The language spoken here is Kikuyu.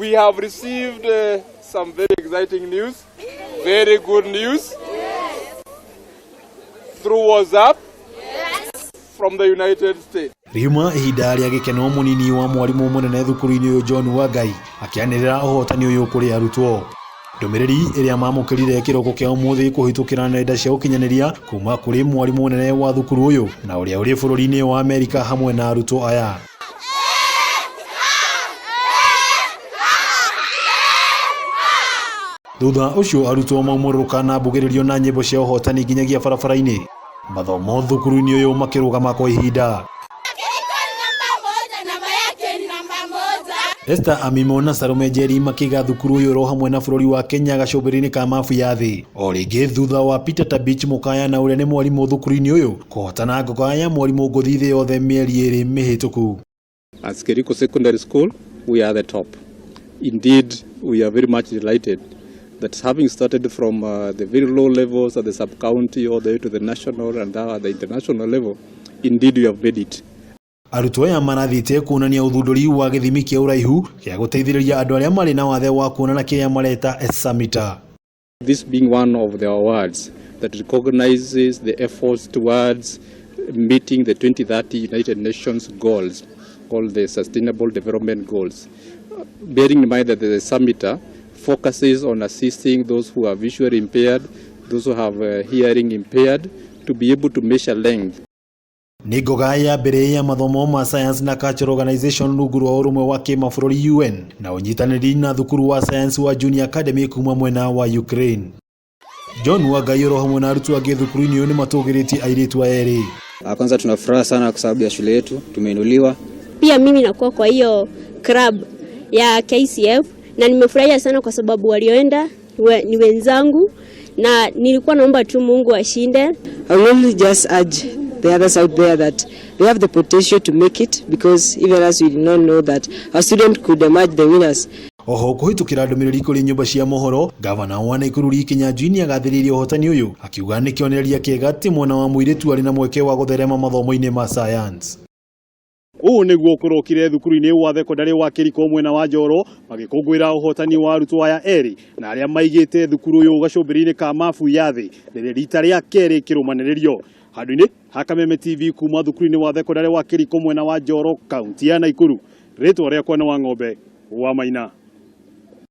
We have received some very exciting news, very good news through WhatsApp from the United States. Riuma ihinda rĩa gĩkeno mũnini wa mwarimũ mũnene thukuru-inĩ ũyũ John Wangai akĩanĩrĩra ũhotani ũyũ kũrĩ arutwo. Ndũmĩrĩri ĩrĩa mamũkĩrire kĩroko kĩa ũmũthĩ kũhĩtũkĩra nenda cia ũkinyanĩria kuma kũrĩ mwarimũ mũnene wa thukuru ũyũ na ũrĩa ũrĩ bũrũri-inĩ wa Amerika hamwe na arutwo aya. Thutha ũcio arutwo maumũrũka na mbugĩrĩrio na nyĩmbo cia ũhotani nginyagia barabara-inĩ. Mathomo thukuru-inĩ ũyũ makĩrũgama kwa ihinda. Esther Amimo na Salome Njeri makĩiga thukuru ũyũ oro hamwe na bũrũri wa Kenya gacũmbĩrĩ-inĩ ka mabu ya thĩ. O rĩngĩ thutha wa Peter Tabich Mũkaya na ũrĩa nĩ mwarimũ thukuru-inĩ ũyũ kũhotana ngoga ya mwarimũ ngũthi thĩ yothe mĩeri ĩrĩ mĩhĩtũku. As Keriko Secondary School, we are the top. Indeed, we are very much delighted that having started from the very low levels at the sub-county all the way to the national and now at the international level, indeed we have made it. Arutwo aya marathiĩte kuonania ũthundũri wa gĩthimi kĩa ũraihu gĩa gũteithĩrĩria andũ arĩa marĩ na wathe wa kuona na kĩrĩa mareta Esamita. This being one of the awards that recognizes the efforts towards meeting the 2030 United Nations goals, called the Sustainable Development Goals. Bearing in mind that the Summiter focuses on assisting those who are visually impaired, those who have hearing impaired, to be able to measure length. Nĩ ngoga ya mbere ya mathomo ma Science na Cultural Organization rungu rwa ũrũmwe wa kĩmabũrũri UN na ũnyitanĩri na thukuru wa Science wa Junior Academy kuma mwena wa Ukraine. John Wangai oro hamwe na arutwo angĩ thukuru-inĩ ũyũ nĩ matũgĩrĩtie airĩtu aya erĩ. Kwanza tuna furaha sana kwa sababu ya shule yetu tumeinuliwa. Pia mimi nakuwa kwa hiyo club ya KCF na nimefurahia sana kwa sababu walioenda ni wenzangu na nilikuwa naomba tu Mungu ashinde. I will only just urge the others out there that they have the potential to make it, because even as we did not know that our student could emerge the winners. Oho kũhĩtũkĩra ndũmĩrĩri kũrĩ nyũmba cia mohoro, gavana wa Nakuru Lee Kinyanjui nĩagathĩrĩirie ũhotani ũyũ akiuga nĩ kĩonereria kĩega atĩ mwana wa mũirĩtu arĩ na mweke wa gũtherema mathomo-inĩ ma science. Ũũ nĩguo kũrokire thukuru-inĩ wa thekondarĩ wa Kĩriko mwena wa Njoro magĩkũngũĩra ũhotani wa arutwo aya erĩ na arĩa maigĩte thukuru ũyũ gacũmbĩrĩ-inĩ ka mabu ya thĩ rĩrĩ rita rĩa kerĩ kĩrũmanĩrĩrio. Handũ-inĩ ha Kameme TV kuma thukuru-inĩ wa thekondarĩ wa Kĩriko mwena wa Njoro kaunti ya Nakuru, rĩtwa rĩakwa nĩ Wang'ombe wa Maina.